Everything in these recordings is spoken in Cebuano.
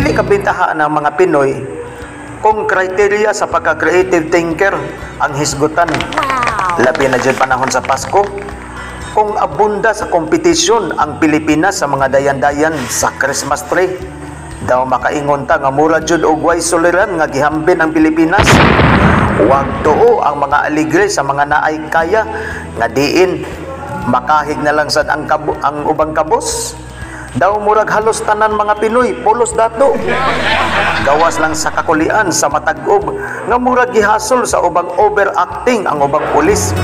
Dili kabintahaan ang mga Pinoy kung criteria sa pagka-creative thinker ang hisgutan. Labi na jud panahon sa Pasko, kung abunda sa kompetisyon ang Pilipinas sa mga dayan-dayan sa Christmas tree. Daw makaingon ta nga mura jud og way suliran nga gihambin ang Pilipinas. Wag tuo ang mga aligre sa mga naay kaya nga diin makahig na lang sad ang ang ubang kabos. Daw murag halos tanan mga Pinoy pulos dato. Gawas lang sa kakulian sa matag-ob nga murag gihasol sa ubang overacting ang ubang pulis.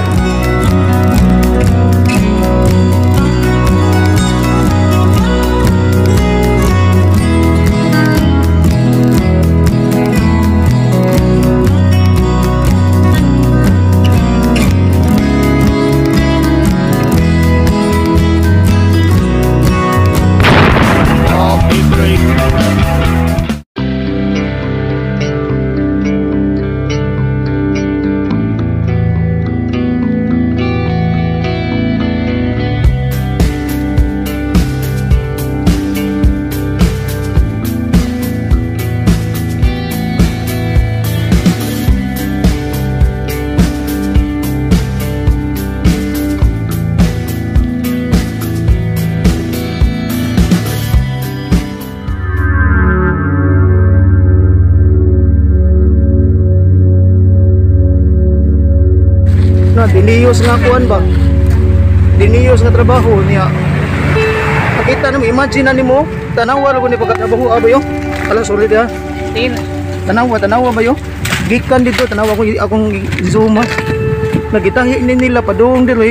Na diniyos nga kuan ba? Diniyos nga trabaho niya. Nakita na mo, imagine na nimo, tanawa ra ko ni pagkatrabaho abo yo. Ala solid ha. Tin. Tanawa, tanawa ba yo? Gikan dito tanawa ko akong zoom ha. Nagitahi ni nila padung diri.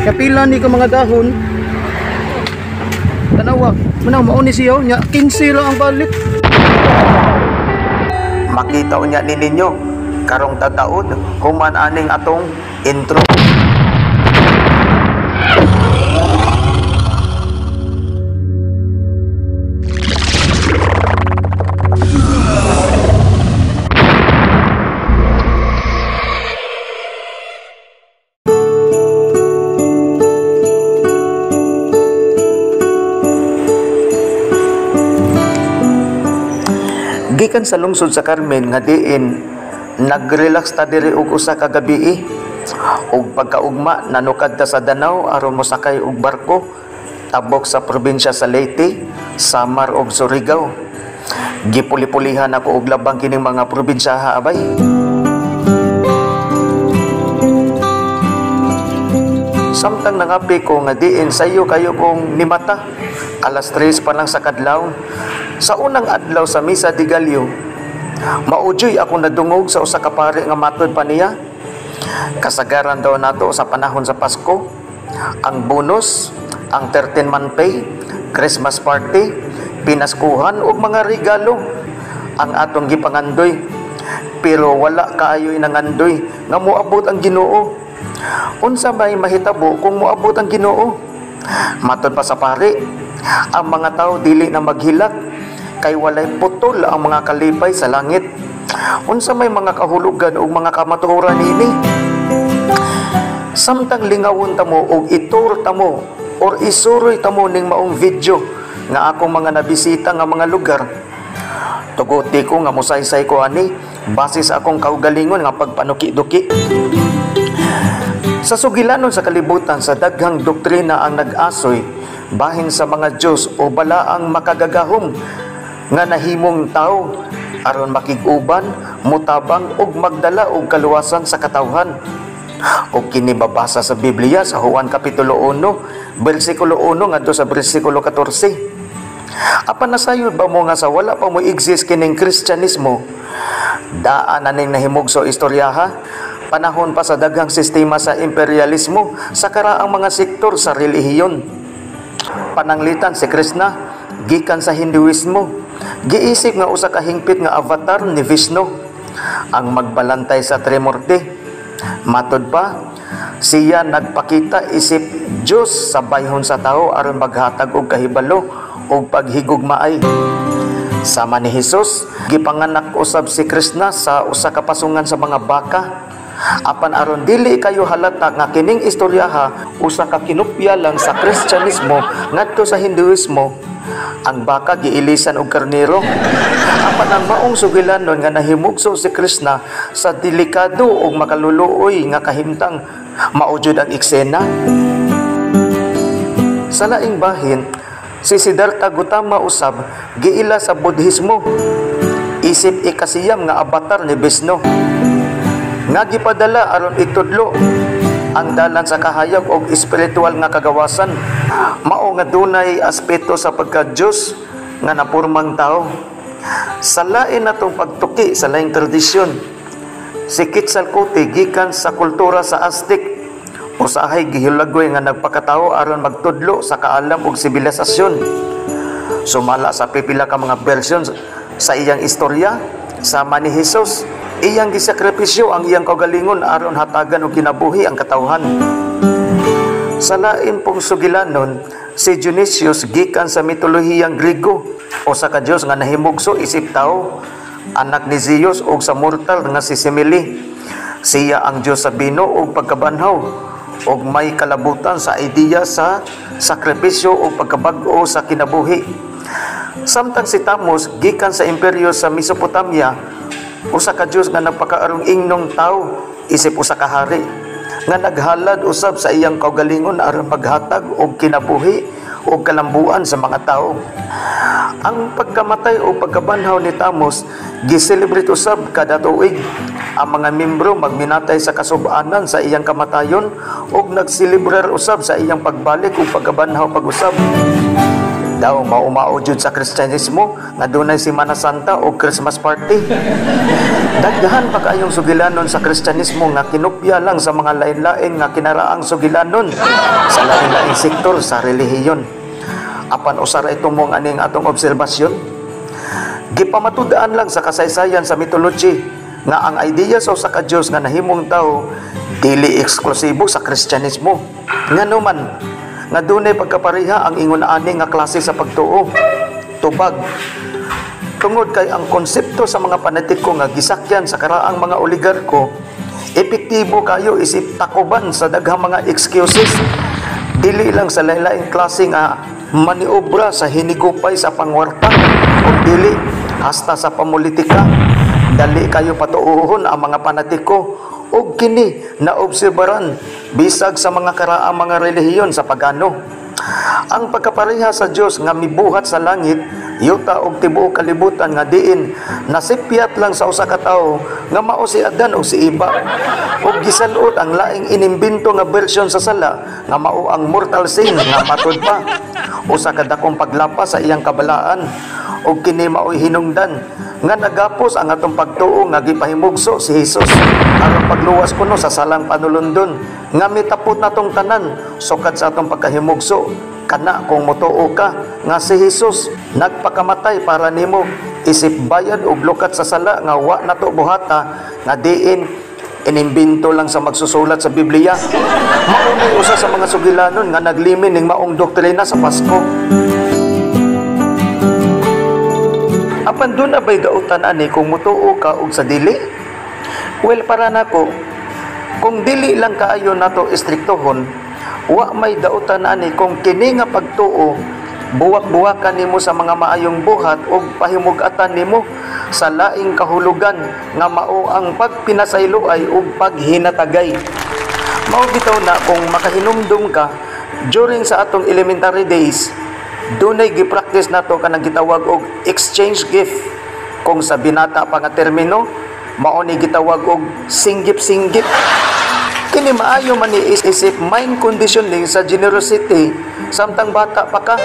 Kapila ni ka mga dahon. Tanawa, manaw mao ni siya nya 15 ra ang balit. Makita unya ni ninyo karong tataon human aning atong intro. Gikan sa lungsod sa Carmen nga diin nagrelax ta diri og usa ka gabii ug pagkaugma nanukad ta sa Danau aron mosakay og barko tabok sa probinsya sa Leyte, Samar ug Surigao. Gipuli-pulihan ako og labang kining mga probinsya abay. Samtang nangapi ko nga diin sayo kayo kong nimata, alas 3 pa lang sa kadlaw, sa unang adlaw sa Misa de Gallo, maujoy ako nadungog sa usa ka pari nga matod pa niya. Kasagaran daw nato sa panahon sa Pasko, ang bonus, ang 13-month pay, Christmas party, pinaskuhan ug mga regalo ang atong gipangandoy. Pero wala kaayo'y nangandoy nga moabot ang Ginoo. Unsa may mahitabo kung moabot ang Ginoo? Matod pa sa pari, ang mga tao dili na maghilak kay walay putol ang mga kalipay sa langit. Unsa may mga kahulugan ug mga kamatuoran niini? Samtang lingawon tamo og itur tamo or isuroy tamo ning maong video nga akong mga nabisita nga mga lugar, tuguti ko nga mosaysay ko ani base sa akong kaugalingon nga pagpanuki-duki. Sa sugilanon sa kalibutan sa daghang doktrina ang nag-asoy bahin sa mga Diyos o balaang makagagahom nga nahimong tao aron makig-uban, mutabang ug magdala og kaluwasan sa katawhan. Og kini babasa sa Biblia sa Juan Kapitulo 1, bersikulo 1 ngadto sa bersikulo 14. Apan nasayod ba mo nga sa wala pa mo exist kining Kristyanismo, daan na ning nahimugso istoryaha, panahon pa sa daghang sistema sa imperialismo sa karaang mga sektor sa relihiyon. Pananglitan si Krishna gikan sa Hinduismo, giisip nga usa ka hingpit nga avatar ni Vishnu ang magbalantay sa Trimurti. Matod pa, siya nagpakita isip Dios sa bayhon sa tao aron maghatag og kahibalo ug paghigugmaay. Sama ni Hesus, gipanganak usab si Krishna sa usa ka pasungan sa mga baka. Apan aron dili kayo halata nga kining istoryaha usa ka kinupya lang sa Kristyanismo ngadto sa Hinduismo. Ang baka giilisan og karnero. Apan ang maong sugilanon nga nahimugso si Krishna sa delikado ug makaluluoy nga kahimtang, mao jud ang eksena. Sa laing bahin, si Siddhartha Gautama usab giila sa Budhismo isip ikasiyam nga avatar ni Vishnu nga gipadala aron itudlo ang dalan sa kahayag og espiritual nga kagawasan, mao nga dunay aspeto sa pagka-Dios nga napurmang tao. Sa lain natong pagtuki sa laing tradisyon, si Quetzalcoatl gikan sa kultura sa Aztec, usahay gihilagway nga nagpakatao aron magtudlo sa kaalam ug sibilisasyon. Sumala sa pipila ka mga version sa iyang istorya, sama ni Jesus, iyang gisakripisyo ang iyang kaugalingon aron hatagan og kinabuhi ang katawhan. Sa lain pong sugilanon, si Dionysius gikan sa mitolohiyang Griego, usa ka Dios nga nahimugso isip tao, anak ni Zeus ug sa mortal nga si Semele. Siya ang Dios sa bino ug pagkabanhaw ug may kalabutan sa ideya sa sakripisyo ug pagkabag-o sa kinabuhi. Samtang si Tammuz gikan sa imperyo sa Mesopotamia, usa ka Dios nga nagpakaarong ingnong tawo isip usa ka hari nga naghalad usab sa iyang kaugalingon aron maghatag og kinabuhi ug kalambuan sa mga tawo. Ang pagkamatay o pagkabanhaw ni Tammuz gi-celebrate usab kada tuig. Ang mga membro magminatay sa kasub-anan sa iyang kamatayon ug nagselebrar usab sa iyang pagbalik ug pagkabanhaw pag-usab. Daw maumao jud sa Kristyanismo nga dunay Semana Santa o Christmas party. Daghan pa kaayong sugilanon sa Kristyanismo nga kinopya lang sa mga lain-lain nga kinaraang sugilanon sa lain-laing sektor sa relihiyon. Apan usa ra itumong aning atong obserbasyon. Gipamatud-an lang sa kasaysayan sa mythology nga ang ideya sa usa ka Dios nga nahimong tawo dili eksklusibo sa Kristyanismo. Nganuman nga dunay pagkapareha ang ingon ani nga klase sa pagtuo. Tubag tungod kay ang konsepto sa mga panatiko nga gisakyan sa karaang mga oligarko, epektibo kayo isip takuban sa daghang mga excuses, dili lang sa lain-laing klase nga maniobra sa hinigupay sa pangwarta o dili hasta sa pamulitika. Dali kayo patuohon ang mga panatiko ug kini naobserbaran bisag sa mga karaang mga relihiyon sa pagano. Ang pagkapareha sa Dios nga mibuhat sa langit, yuta ug tibuok kalibutan nga diin nasipyat lang sa usa ka tawo nga mao si Adan ug si Eva, ug gisaluot ang laing inimbento nga bersyon sa sala nga mao ang mortal sin nga matud pa usa ka dakong paglapas sa iyang kabalaan, ug kini maoy hinungdan nga nagapos ang atong pagtuo nga gipahimugso si Hesus aron pagluwas kuno sa salang panulundon nga mitapot natong tanan sukad sa atong pagkahimugso. Kana kung motuo ka nga si Hesus nagpakamatay para nimo isip bayad og lukat sa sala nga wa nato buhata nga diin inimbento lang sa magsusulat sa Biblia. Mao ni usa sa mga sugilanon nga naglimin ning maong doktrina sa Pasko. Apan doon na ba'y dautan ani kung mutuo ka og sa dili? Well, para nako, kung dili lang kaayo nato istriktohon, wa may dautan ani kung kini nga pagtuo buwak-buwakan nimo sa mga maayong buhat ug pahimug-atan nimo sa laing kahulugan nga mao ang pagpinasayloay ug paghinatagay. Mao bitaw na kung makahinumdum ka during sa atong elementary days, dunay gi-practice nato kanang gitawag og exchange gift. Kung sa binata pa nga termino, mao ni gitawag og singgip-singgip. Kini maayo man ni isip mind conditioning sa generosity samtang bata pa ka.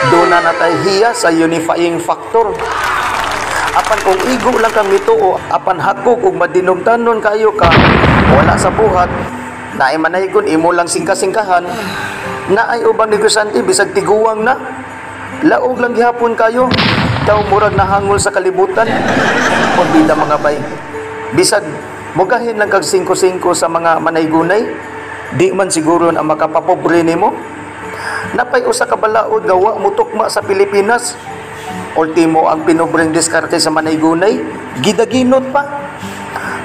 Duna na tay hiya sa unifying factor. Apan kung igo lang kang mituo, apan hakog ug madinumtanon kayo ka, wala sa buhat, naay manaygon imo lang singka-singkahan, naay ubang negosyante bisag tiguang na, laog lang gihapon kayo, daw murag nahangol sa kalibutan. Kung bida mga bay, bisag mugahin lang kag 5-5 sa mga manaygunay, di man siguro na makapapobre nimo. Napay usa ka balaod nga wa motukma sa Pilipinas. Ultimo ang pinobreng diskarte sa manaygunay, gidaginot pa.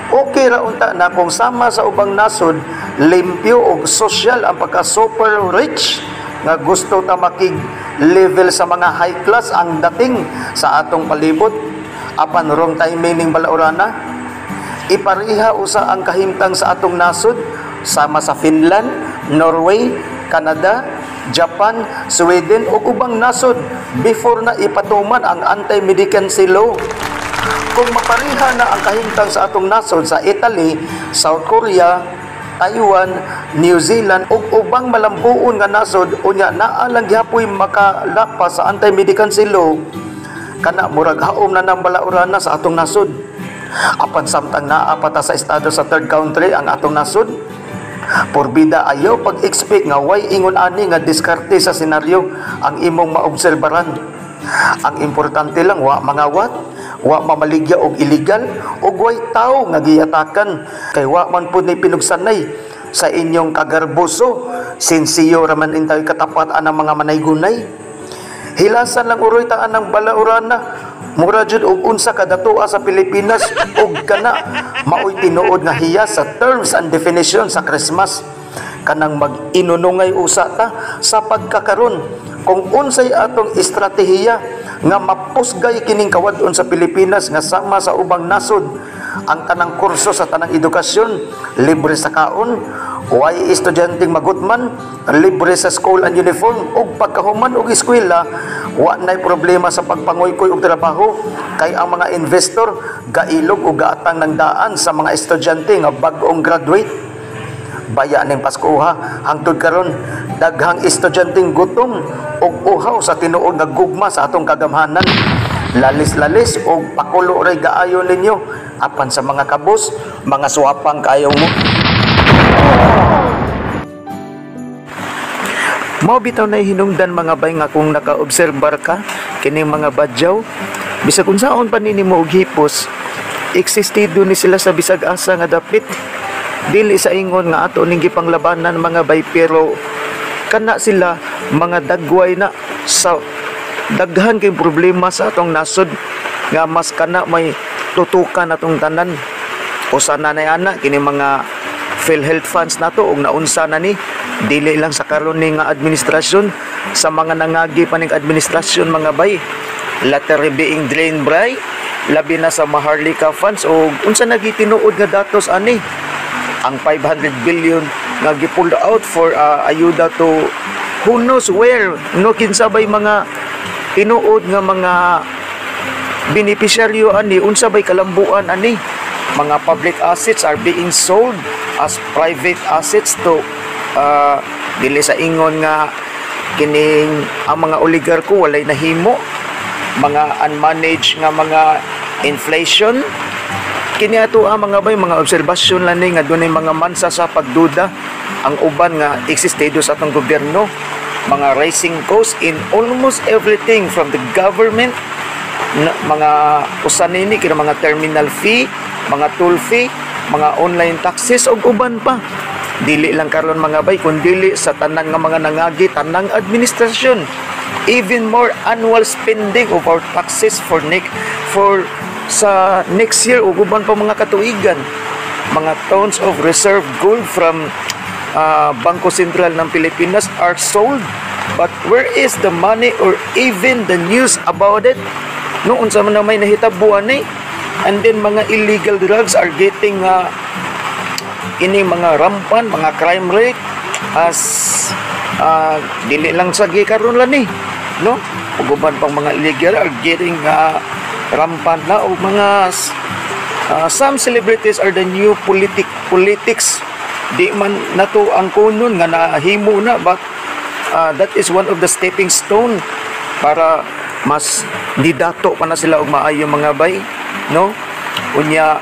Okay ra unta na kung sama sa ubang nasod, limpyo og sosyal ang pagka super rich nga gusto ta makig level sa mga high class ang dating sa atong palibot, apan wrong timing ning balaurana. Ipariha usa ang kahimtang sa atong nasod sama sa Finland, Norway, Canada, Japan, Sweden ug ubang nasod before na ipatuman ang anti-mendicancy law. Kung mapariha na ang kahimtang sa atong nasod sa Italy, South Korea, Taiwan, New Zealand ug ubang malambuon nga nasod, unya naa lang gihapoy makalapas sa anti-mendicancy law, kana murag haom na nang balaurana sa atong nasod. Apan samtang naa pa ta sa estado sa third country ang atong nasod, porbida ayaw pag-expect nga way ingon ani nga diskarte sa senaryo ang imong maobserbaran. Ang importante lang wa mangawat, wa mamaligya og illegal ug way tawo nga giyatakan, kay wa man pud ni pinugsanay sa inyong kagarboso. Sinsiyo raman intaw'y katapat anang mga manaygunay. Hilasan lang uroy ta anang balaurana. Mura jud og unsa ka datoa sa Pilipinas ug kana maoy tinuod nga hiyas sa terms and definition sa Christmas. Kanang mag-inunungay usa ta sa pagkakaron kung unsay atong estratehiya nga mapusgay kining kawad-on sa Pilipinas nga sama sa ubang nasod, ang tanang kurso sa tanang edukasyon libre sa kaon, way estudyanteng magutman, libre sa school and uniform, ug pagkahuman og eskwela wa nay problema sa pagpanguykoy og trabaho kay ang mga investor gailog og gaatang ng daan sa mga estudyante nga bag-ong graduate. Baya ning Pasko ha, hangtod karon daghang estudyanteng gutom ug uhaw sa tinuod nga gugma sa atong kagamhanan. Lalis-lalis og pakulo ray gaayo ninyo, apan sa mga kabus, mga suwapang kayo mo. Mao bitaw na hinungdan, mga bay, nga kung naka-obserbar ka kining mga Badjao, bisag unsaon pa nimo og hipos, existido ni sila sa bisag asa nga dapit. Dili sa ingon nga ato ning gipanglabanan, mga bay, pero kana sila mga dagway na sa daghan kay problema sa atong nasod nga mas kana may tutukan atong tanan. Usa na nay ana kini mga PhilHealth funds nato og naunsa na ni, dili lang sa karon ni nga administrasyon, sa mga nangagi pa ning administrasyon, mga bay. Lottery being drained dry, labi na sa Maharlika funds, og unsa na gitinuod nga datos ani ang 500 billion nga gi-pulled out for ayuda to who knows where, no? Kinsa bay mga tinuod nga mga benepisyaryo ani? Unsa bay kalambuan ani? Mga public assets are being sold as private assets to dili sa ingon nga kining ang mga oligarko walay nahimo. Mga unmanaged nga mga inflation kini ato ang mga bay, mga obserbasyon lang ni nga dunay mga mansa sa pagduda ang uban nga existido sa atong gobyerno. Mga rising costs in almost everything from the government na, mga usan nini kini mga terminal fee, mga toll fee, mga online taxes ug uban pa. Dili lang karon, mga bay, kundili sa tanan nga mga nangagi, tanang administrasyon. Even more annual spending of our taxes for sa next year ug uban pa mga katuigan. Mga tons of reserve gold from Bangko Sentral ng Pilipinas are sold, but where is the money or even the news about it, no? Unsa man na may nahitabuan eh? And then mga illegal drugs are getting ini mga rampant, mga crime rate as dili lang sa gikaron lang ni, no? Ug uban pang mga illegal are getting rampant na, o mga some celebrities are the new politics. Di man nato ang kunon nga nahimo na, but that is one of the stepping stone para mas nidato pa na sila og maayo, mga bay, no? Unya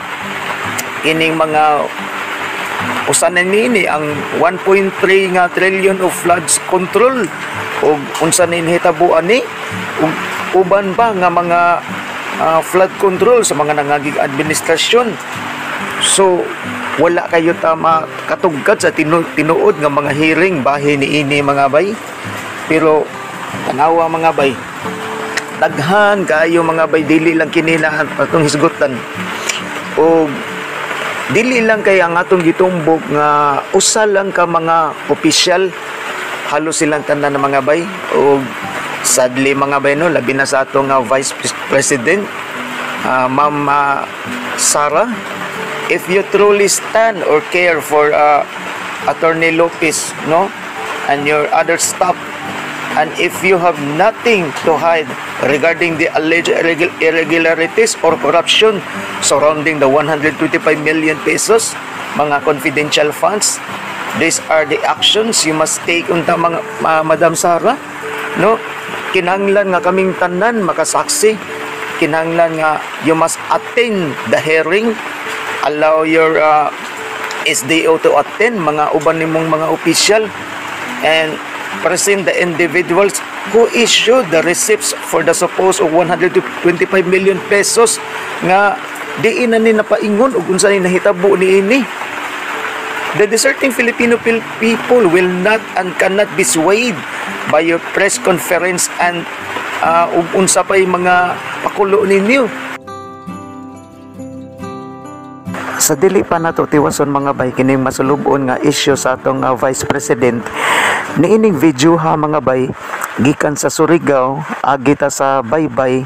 ining mga usa na nini ang 1.3 nga trillion of floods control ug unsa ni nahitabuan ni, ug uban pa nga mga flood control sa mga nangagig administrasyon. So wala kayo tama katugkad sa tinuod nga mga hearing bahin niini, mga bay. Pero tanawa, mga bay, daghan kaayo, mga bay. Dili lang kini na atong hisgutan og dili lang kay ang atong gitumbok nga usa lang ka mga opisyal. Halos silang tanan na mga bay. O sadly mga bay, no, labi na sa atong Vice President, Ma'am Sara, if you truly stand or care for Attorney Lopez, no, and your other staff, and if you have nothing to hide regarding the alleged irregularities or corruption surrounding the 125 million pesos mga confidential funds, these are the actions you must take unta mga Madam Sara, no? Kinahanglan nga kaming tanan makasaksi. Kinahanglan nga you must attend the hearing, allow your SDO to attend, mga uban nimong mga opisyal, and present the individuals who issued the receipts for the supposed of 125 million pesos nga diin na ni napaingon ug unsa ni nahitabo niini. The deserting Filipino people will not and cannot be swayed by your press conference and ug unsa pay mga pakulo ninyo. Sa dili pa nato tiwason mga bay kining masulub-on nga issue sa atong Vice President, niining video ha mga bay, gikan sa Surigao agi ta sa Baybay.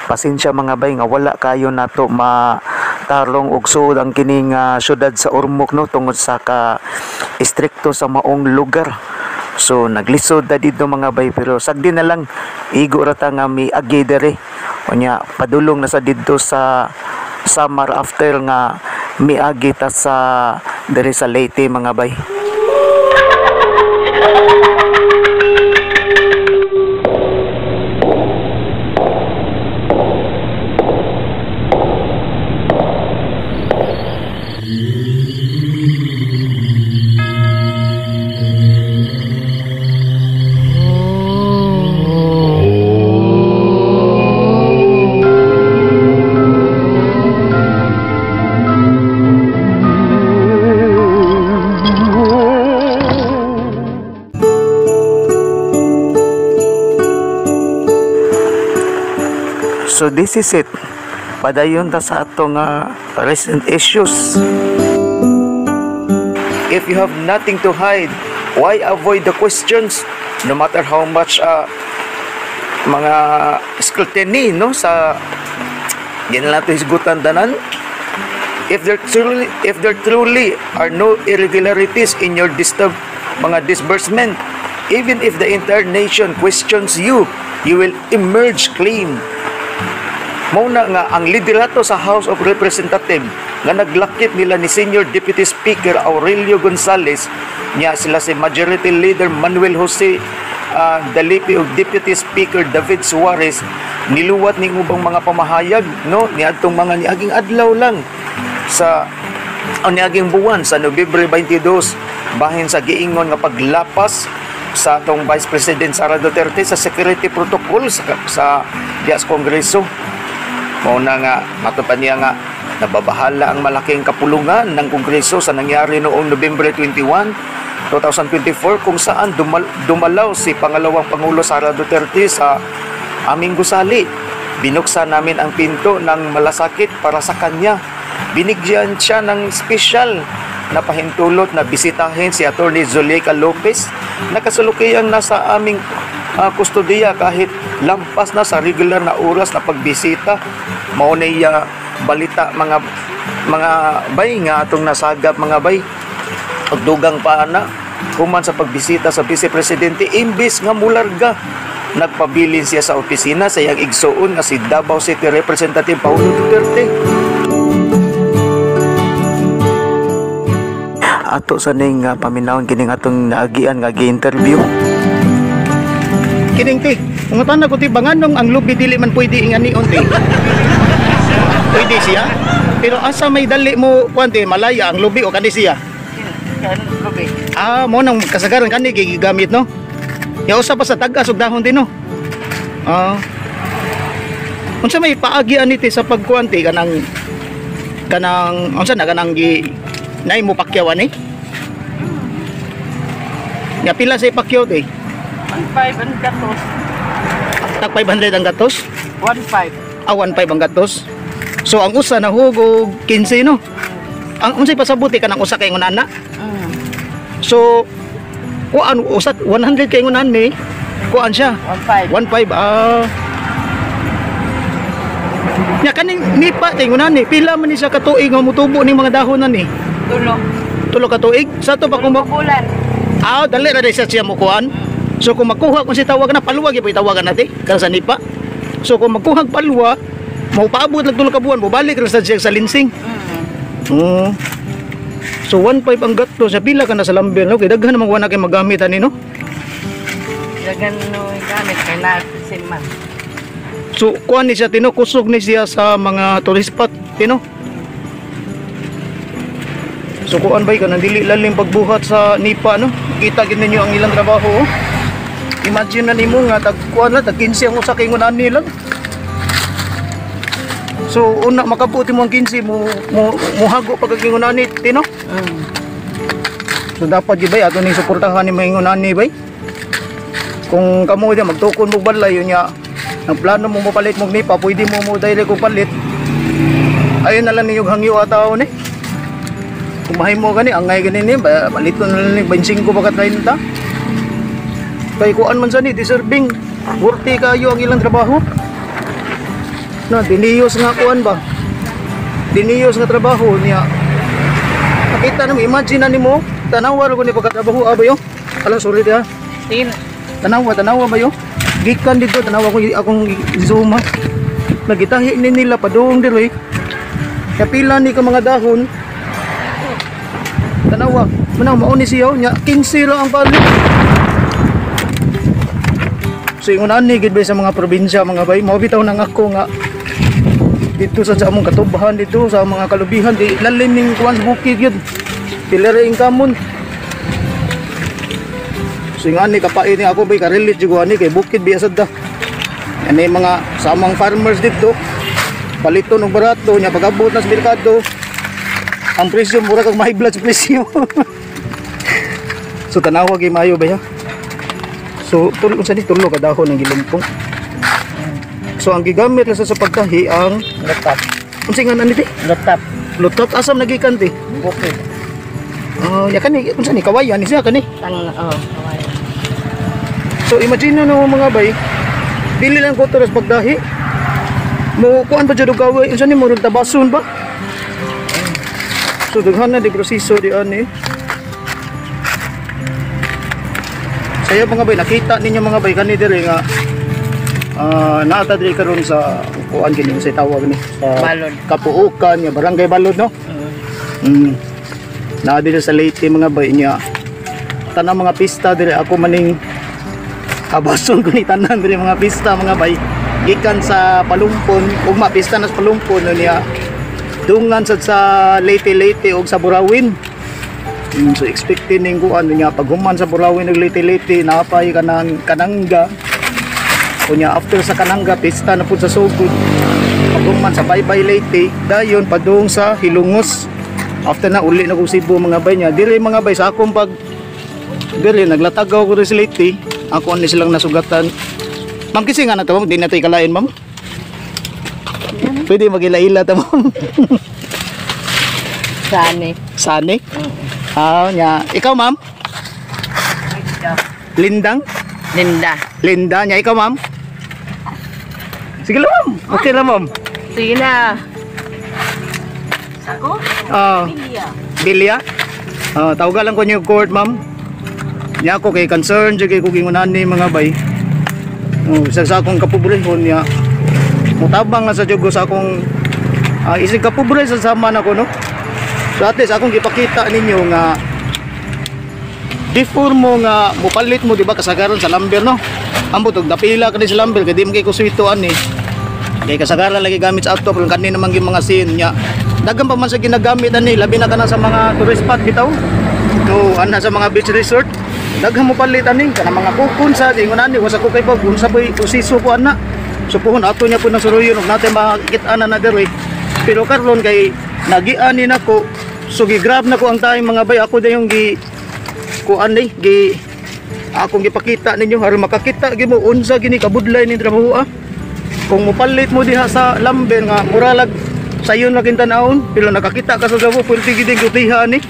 Pasensya mga bay nga wala kayo nato matarong og suod ang kining syudad sa Ormoc, no, tungod sa ka istrikto sa maong lugar. So naglisod na dito mga bay, pero sagdi na lang igo ra ta nga miagi diri. Unya padulong na sa didto sa Samar after nga miagi ta sa diri sa Leyte mga bay. So this is it. Padayon ta sa atong recent issues. If you have nothing to hide, why avoid the questions? No matter how much mga scrutiny, no, sa ginala nato hisgutan tanan. If there truly are no irregularities in your mga disbursement, even if the entire nation questions you, you will emerge clean. Mao na nga ang liderato sa House of Representatives nga naglakip nila ni Senior Deputy Speaker Aurelio Gonzales, niya sila si Majority Leader Manuel Jose Dalipe ug Deputy Speaker David Suarez, niluwat ning ubang mga pamahayag, no, niadtong mga niaging adlaw lang sa o niaging buwan sa Nobyembre 22, bahin sa giingon nga paglapas sa atong Vice President Sara Duterte sa security protocol sa diya sa Kongreso. Mao na nga matupad niya nga nababahala ang malaking kapulungan ng Kongreso sa nangyari noong Nobyembre 21, 2024, kung saan dumalaw si pangalawang Pangulo Sara Duterte sa aming gusali. Binuksan namin ang pinto ng malasakit para sa kanya. Binigyan siya ng espesyal na pahintulot na bisitahin si Attorney Zuleika Lopez na kasalukuyang nasa aming kustodiya kahit lampas na sa regular na oras na pagbisita. Mao na iya balita mga bay nga atong nasagap mga bay. Ug dugang pa ana human sa pagbisita sa Vice Presidente, imbis nga mularga, nagpabilin siya sa opisina sa iyang igsuon nga si Davao City Representative Paolo Duterte. Ato sa ning paminawon kining atong naagian nga gi-interview. Kining ti, pangutan ko ti, banganong ang lubi dili man pwede inganion ti? Pwede siya? Pero asa may dali mo kuan ti, malaya ang lubi o kani siya? Lubi. Ah, mo nang kasagaran kani gigamit, no? Ya usa pa sa tag-as og dahon din, no? Ah. Unsa may paagi ani ti sa pagkuan ti, kanang kanang unsa na kanang gi nay mo pakyaw ani? Nga pila sa ipakyaw ti? 1.5 ang gatos. Tag 500 ang gatos? 1.5. Ah, 1.5 ang gatos. So ang usa nahug og 15, no? Ang unsay pasabot ti kanang usa kay ngunana? Mm. So Kuan usat 100 kay ingon ani. Kuan siya. 1.5. 1.5 ah. Nya kaning nipa te ingon ani, pila man ni siya ka tuig nga motubo ning mga dahon ani? Tulo. 3 ka tuig. Sa to pa kung Tulo ka bulan. Ah, dali ra siya siya mukuan. So kung makuha kung si tawag na palwa gyud tawagan natin kana sa nipa. So kung magkuha og palwa, maupaabot lang 3 ka buwan, mobalik ra sa siya sa linsing. Oo. So 1.5 ang gatlo sa pila ka na sa lamber, no? Kay daghan namang wala kay magamit ani, no? Dagan no gamit kay na sima. So kuan ni siya tino, kusog ni siya sa mga tourist spot, tino. So kuan bay kanang dili lalim pagbuhat sa nipa, no? Kita gid ninyo ang ilang trabaho, oh. Imagine na nimo nga tag kuan na tag 15 ang usa kay ingon ani lang. So una makabuti mo ang 15 mo mo mohago pag ingon ani, tino. So dapat gyud bay ato ning suportahan ni mga ingon ani bay. Kung kamo di magtukon mo balay yun nya ang plano mo mopalit mo nipa, pwede mo mo direct og palit. Ayun na lang ninyo hangyo ataw ni. Kung mahimo gani angay gani ni paliton na lang ni 25 ba ka 30. Kay kuan man sa ni deserving, worthy kayo ang ilang trabaho. Na diniyos nga kuan ba? Diniyos nga trabaho niya. Nakita namo, imagine na nimo, tanawa ra ko ni pagkatrabaho ba yo. Ala, sorry ha. Tin. Tanawa, tanawa ba yo? Gikan dito, tanawa ko akong zoom ha. Nagitahi ni nila padung diri. Kapila ni ka mga dahon. Tanawa, manaw mao ni siya nya 15 lang ang palit. So ingon ani gid ba sa mga probinsya mga bay, mao bitaw nang ako nga dito sa among katubahan dito sa mga kalubihan di lalim ning kuan sa bukid gyud. Pila ra ing kamon. So ingon ani kapain ni ako bay ka-relate jud ko ani kay bukid biya sad da. Ani mga samang farmers dito paliton og barato nya pag-abot na sa merkado ang presyo mura kag high blood sa presyo. So tanawa gyud maayo ba ya? So tulo unsa ni tulo ka dahon ang gilumpong. So ang gigamit lang sa pagtahi ang Lutap. Unsa nga ani ti? Lutap. Lutap asam nagikan ti? Bukid. Ah, ya kani unsa ni kawayan ni siya kani. Tang oh, kawayan. So imagine na mga bay, dili lang ko sa pagdahi. Mo kuan pa jud og gaway, unsa ni murag tabason ba? So daghan na di proseso di ani. Saya mga bay, nakita ninyo mga bay kani diri nga naata diri karon sa kuan kini sa tawag ni sa Balod. Kapuokan nga barangay Balod, no? Naa diri sa Leyte mga bay niya. Tanang mga pista diri ako maning abason ko ni tanan diri mga pista mga bay. Gikan sa Palumpon, ugma pista na sa Palumpon no niya. Dungan sad sa Leyte Leyte og sa Burawin. So expecting ning kuan niya pag human sa Burawin og Leyte Leyte naapay kanang Kananga. Unya after sa Kananga pista na pud sa Sugod. Pag human sa Baybay Leyte, dayon padung sa Hilongos. After na uli na kog Cebu mga bay niya. Diri mga bay sa akong pag diri naglatagaw ko sa Leyte, ako ani silang nasugatan. Ma'am kasi nga na to, ma'am, di na to ikalain ma'am. Pwede magila-ila ta ma'am. Sani. Sani? Ah, nya. Ikaw ma'am? Lindang? Linda. Linda, nya ikaw ma'am? Sige lang ma'am. Okay lang ma'am. Sige na. Ako? Ah, Bilya. Bilya? Ah, tawagan lang ko niyo court ma'am. Nya ako kay concern jud kay kog ingon ni mga bay. Oh, sa akong kapobrehon niya. Mutabang na sa jud ko sa akong isig kapobre sa sama nako, no. So at least akong gipakita ninyo nga before mo nga mopalit mo di ba kasagaran sa lumber, no. Ambot og dapila kani sa lumber kay di man kay kuswito ani. Kay kasagaran lagi gamit sa ato pero kani naman gyud mga scene niya. Daghan pa man sa ginagamit ani labi na kana sa mga tourist spot bitaw. No, ana sa mga beach resort. Daghan mo palit ani kana mga kukun sa ingon ani wasa ko kay bag unsa poy proseso ko ana. So puhon ato niya po ng suruyon ug natin makikita na diri. Pero karon kay nagiani nako, so gi-grab nako ang time mga bay ako dayong gi kuan ni gi akong gipakita ninyo aron makakita gyud mo unsa gini kabudlay ning trabaho ah. Kung mopalit mo diha sa lumber nga muralag sayon lang kin tan-awon pero nakakita ka sa trabaho pwede gid kutiha ani.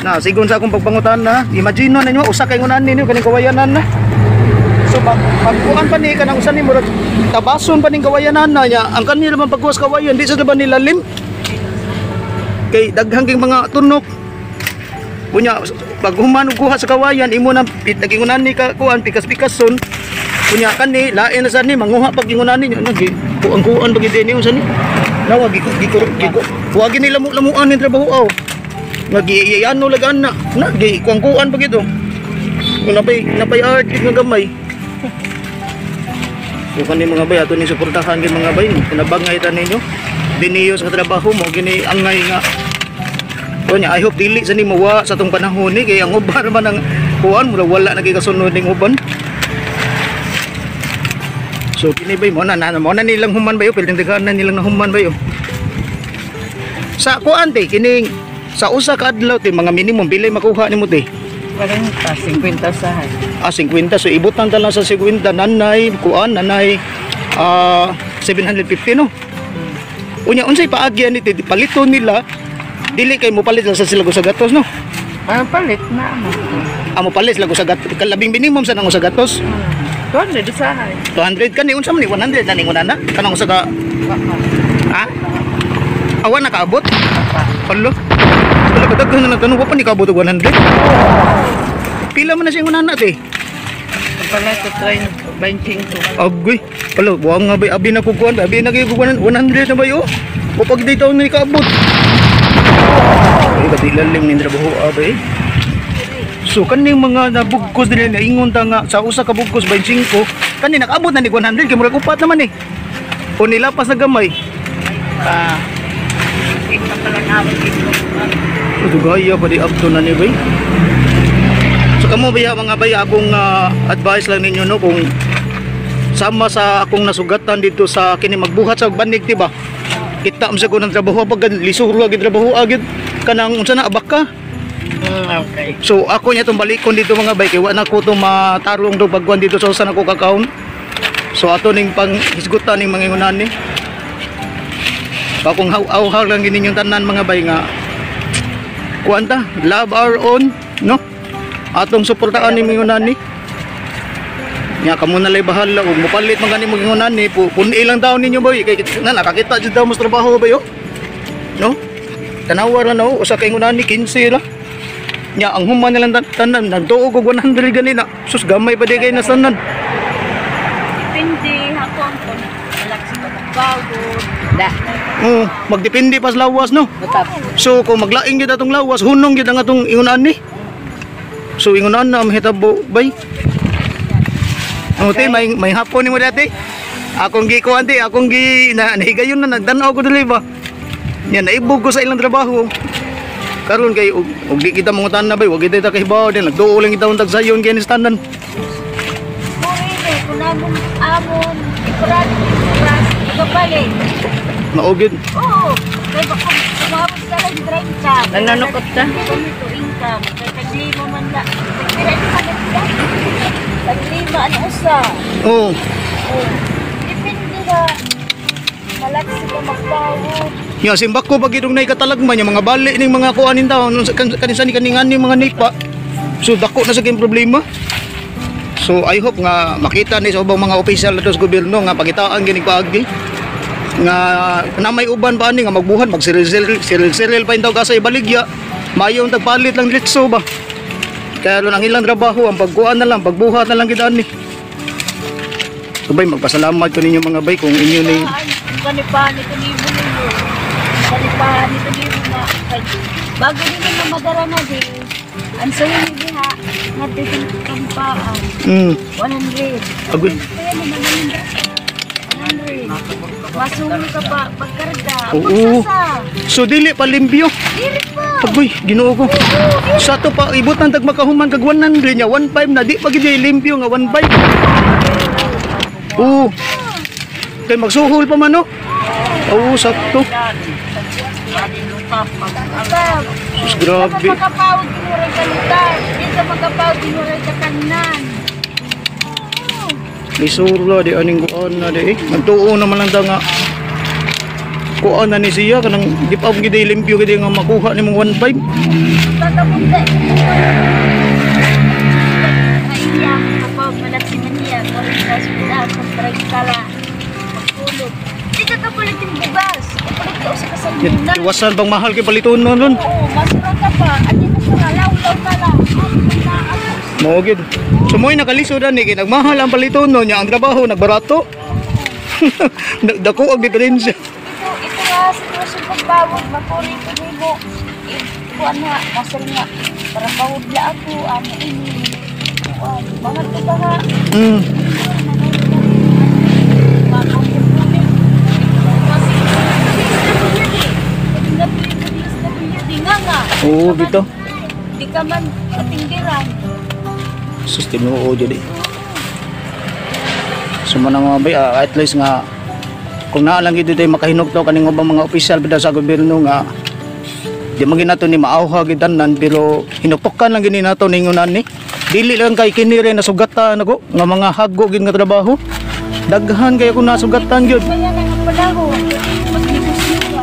Na sigon sa akong pagpangutan na, imagine na ninyo usa kay ngunan ninyo kaning kawayanan na. So pagkuan pa ni kanang usa ni murag tabason pa ning kawayanan na niya. Ang kanila man pagkuwas kawayan di sa ba nilalim. Kay daghang king mga tunok. Unya pag human og kuha sa kawayan imo nang nagingunan ni ka kuan pikas-pikason. Unya kani lain na sa ni manguha pag ingunan ni ano gi kuan-kuan pag ni unsa ni. Nawa gi gi gi wa gini lamu-lamuan ning trabaho aw. Nga gi ano lagan na na gi kuan-kuan pag ito. Kung napay art nga gamay. So kani mga bay ato ni suportahan kay mga bay kinabangay ta ninyo. Diniyo sa trabaho mo gini angay nga. Kunya, I hope dili sa ni mawa sa tong panahon ni kay ang uban man ang kuan mura wala na kay kasunod ning uban. So kini bay mo na mo na nilang human bayo piling daghan na nilang nahuman bayo. Sa kuan te kining sa usa ka adlaw te mga minimum pilay makuha nimo te? 40, 50 usahay. Ah, 50. So ibutan ta lang sa 50 nanay kuan nanay 750 no. Unya unsay paagyan ni te paliton nila? Dili kay mo palit lang sa sila sa gatos no. Ah, palit na mo. Amo palit sila sa gatos kalabing minimum sa nang sa gatos. 200 usahay. 200 kani unsa man ni 100 na ning una na kanang usa ka ha? Awa nakaabot? Hala. Wala ka daghan na nagtanong wa pa ni kaabot og 100. Pila man na siya una na te? Palit ko 25. Agoy. Hala, wa nga bay abi na ko kuan, abi na kay ko 100 na bayo. O pag di taon ni kaabot. Ay, kadilalim ni trabaho abay. So kaning mga nabugkos nila naingon ta nga sa usa ka bugkos 25 kani nakaabot na ni 100 kay murag upat naman eh. O nilapas na gamay. Pa. Dugaya pa di abto na ni bay. So kamo baya mga bay akong advice lang ninyo no kung sama sa akong nasugatan dito sa kini magbuhat sa banig ti ba. Kita man sa ko ng trabaho pag lisod ra gid trabaho agid kanang unsa na abaka. Okay. So ako niya itong balikon dito mga bay kay wa na ko itong matarong do bagwan dito sa usa na ko kakaon. So ato ning panghisgutan ning mga ingunan ni. So akong haw-haw lang gini yung tanan mga bay nga kuan ta, love our own no. Atong suportahan ning mga ingunan ni. Nya kamo na lay bahala ug mopalit man gani mga ingunan ni puni lang daw ninyo boy kay na nakakita jud daw mas trabaho bayo. No? Tanawa ra no usa ka ingunan ni 15 ra. Nya ang human nilang tanan nagtuo og 100 ganina. Sus gamay pa di kay nasanan. Depende hapon kung malak sa pagbago. Da. Oo, magdepende pa sa lawas no. Butap. So kung maglaing gyud atong lawas, hunong gyud ang atong ingunan ni. So ingunan na mahitabo bay. Okay, may hapon nimo dati. Akong gi kuan ti, akong gi na, nahigayon na nagtan-aw ko dili ba. Nya naibog ko sa ilang trabaho. Karon kay og di kita mangutan na bay, wag kita kahibaw din nagduo lang kita untag sayon kay ni tanan. Kung ini, kung amon amon, ikurado ikuras, ikapalit. Mao gyud. Oo, kaya baka umabot ka lang 30. Nananukot ka? Ganito income, kaya taglima man la. Tagpira ni sa ganda. Taglima ang usa. Oo. Oo. Depende na. Malaksi ka magtawod. Ya simbak ko pag idong naikatalagman yung mga bali ning mga kuanin taon kanisa ni kaningan ni mga nipa. So dako na sa kayong problema. So I hope nga makita ni sa ubang mga opisyal ato sa gobyerno nga pagitaan gini paagi nga na may uban pa ani nga magbuhan mag siril pa intaw ka sa ibaligya mayo ang tagpalit lang litso ba. Kaya ron ang ilang trabaho ang pagkuan na lang pagbuhat na lang gid ani. So bay magpasalamat ko ninyo mga bay kung inyo ni Ay, kanipahan ito ni mo. Kanipahan ito ni mo. Bago din na madara na di. Ang sayo ni diha, nagtiting kampaan. 100. Agoy. Kaya naman naman 100. Masulo ka pa pagkarga. Oo. Pagsasa. So dili pa limpyo. Dili pa. Agoy, Ginoo ko. Sa to pa ibutan tag makahuman kag 100 nya 15 na di pa gid limpyo nga 15. Oo. Kay magsuhol pa man no. Oo, sakto. Sus, grabe. Di ka makapawag ginuray ka lutar. Di ka makapawag ginuray ka tanan. Lisura di aning kuan na di. Nagtuo naman lang ta nga. Kuan na ni siya kanang di pa gid limpyo gid nga makuha nimong 1.5. Tatapunta. Ay iya, kapag malagsiman niya, 40 sa kontra la. Pagtulog. Di ka kapalit yung bugas. Kapalit ka usa ka sardinas. Iwasan bang mahal kay paliton nun? Oo, masura ka pa. At di masura, law-law ka lang. Ay, Mao gid. So mo'y nakalisod ani kay nagmahal ang paliton nun niya ang trabaho nagbarato. Dako ang diferensya. Ito nga sitwasyon pagbawod, mapuri ko nimo. Kuan nga, kasal nga. Para bawod la ako, ano ini. Kuan, mahal ko ba ha? Oo, bitaw. Di ka man katinggiran. Sus, tinuo dyan eh. So manang mga bay, at least nga kung naa lang gid tayo makahinugtaw kaning ubang mga opisyal bitaw sa gobyerno nga di man gid nato ni maawha gid tanan pero hinupokan lang gini nato ningon ani. Dili lang kay kini rin nasugatan nako nga mga hago gid nga trabaho. Daghan kay ako nasugatan gyud. Kaya na nga panahon, magnegosyo ka.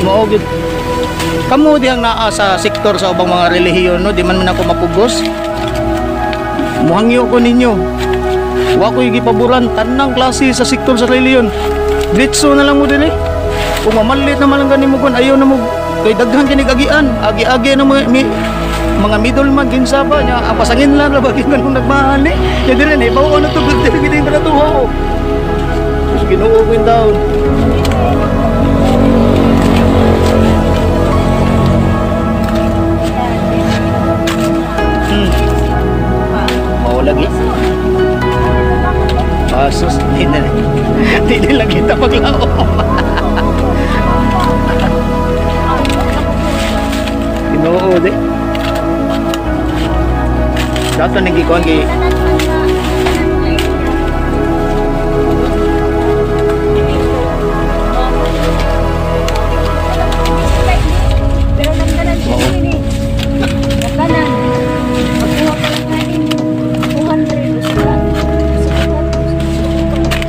Mao gyud. Kamo dihang naa sa sektor sa ubang mga relihiyon no, di man man ako mapugos. Muhangyo ko ninyo. Wa ko'y gipaboran tanang klase sa sektor sa relihiyon. Diretso na lang mo dinhi. Kung mamalit naman lang gani mo kon ayaw na mo kay daghan kini agian, agi-agi na mga mga middleman kinsa ba nya pasangin lang ra ba gyud kanang nagmahal ni. Nya dire na ibaw na to diri gid baratuho. Sus, Ginoo ko yung taon. Mao lagi. Asus, di na di na lang kita paglao. Ginoo di. Dato nang gikuan kay Pero nagtanan siya ini. Nagtanan. Magkuha pa lang kanin. 200 usa.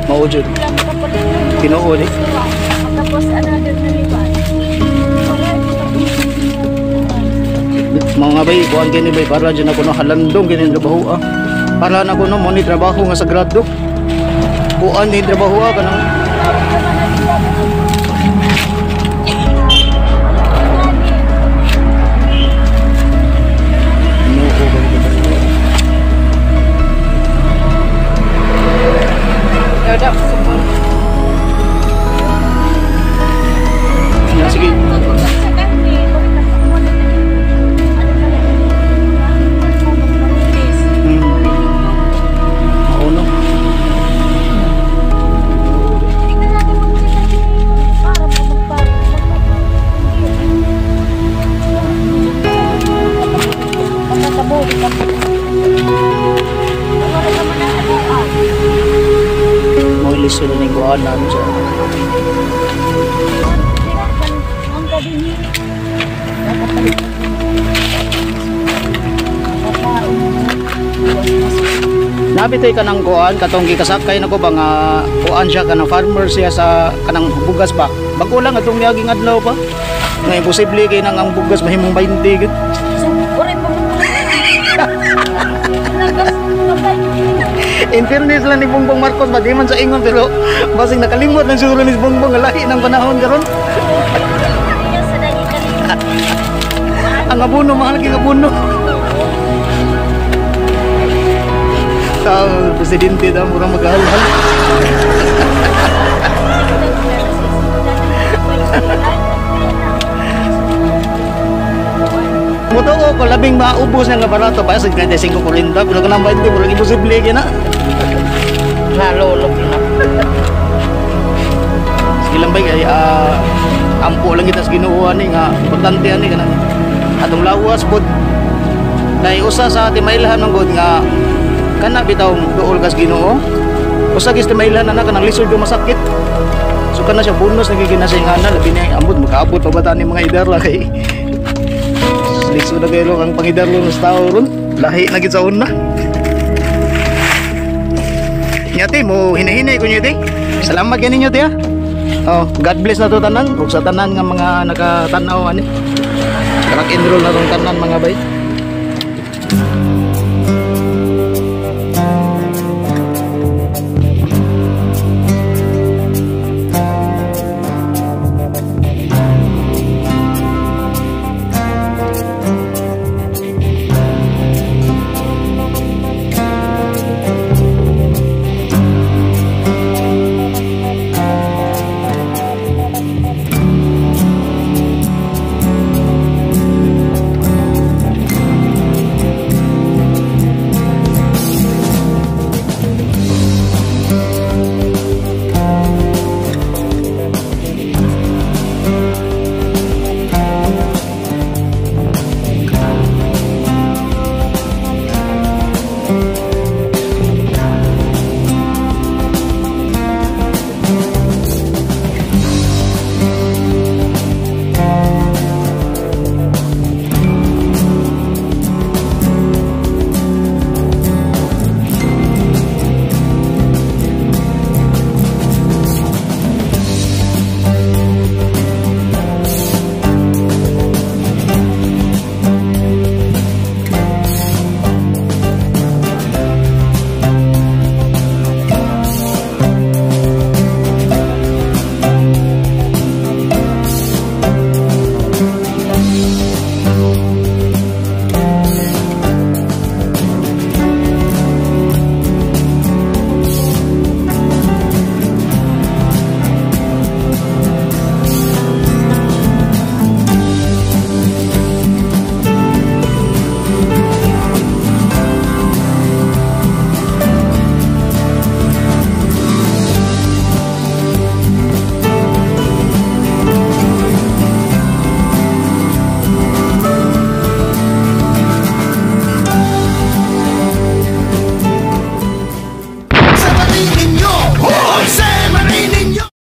Mao jud. Ginoo di. Tapos another na liban. Wala Mga bay, kuan kini bay para dyan ako no halandong kini trabaho ah. Para na ko no mo ni trabaho nga sagrado. Kuan ni trabaho ah kanang Ginoo. Sige. Oo no. Mo lisod ni kuan na sa Nabitoy ka ng kuan katong gikasakay nako ba nga kuan siya kanang farmer siya sa kanang bugas ba. Bag-o lang atong miaging adlaw pa. Nga imposible kay nang ang bugas mahimong 20 gid. So, oray pa mo. In fairness lang ni Bongbong Marcos ba di man sa ingon pero basing nakalimot lang siguro ni Bongbong nga lahi ng panahon karon. Ang abono mahal kay abono. Tao presidente daw murang maghalhal. Mutuo ko labing maubos nga barato pa sa 35.40 pero kanang 20 murag imposible gyud na. Nalulog na. Sige lang bay kay ampo lang kita sa Ginoo ani nga importante ani kanang atong lawas pod. Kay usa sa timailhan man gud nga kana bitaw duol kas Ginoo. Usa gis timailhan na kanang lisod yung masakit. So kana siya bonus nagiging na siya nga labi niya ambot makaabot pa ba ta ni mga edar la kay lisod na kayo ang pangidarlo sa tao ron. Lahi na gid sa una. Nya te, mo hinahinay ko niyo te. Salamat kay ninyo te ha. Oh, God bless na to tanan ug sa tanan nga mga nakatanaw ani. Rock and roll na tong tanan, mga bay.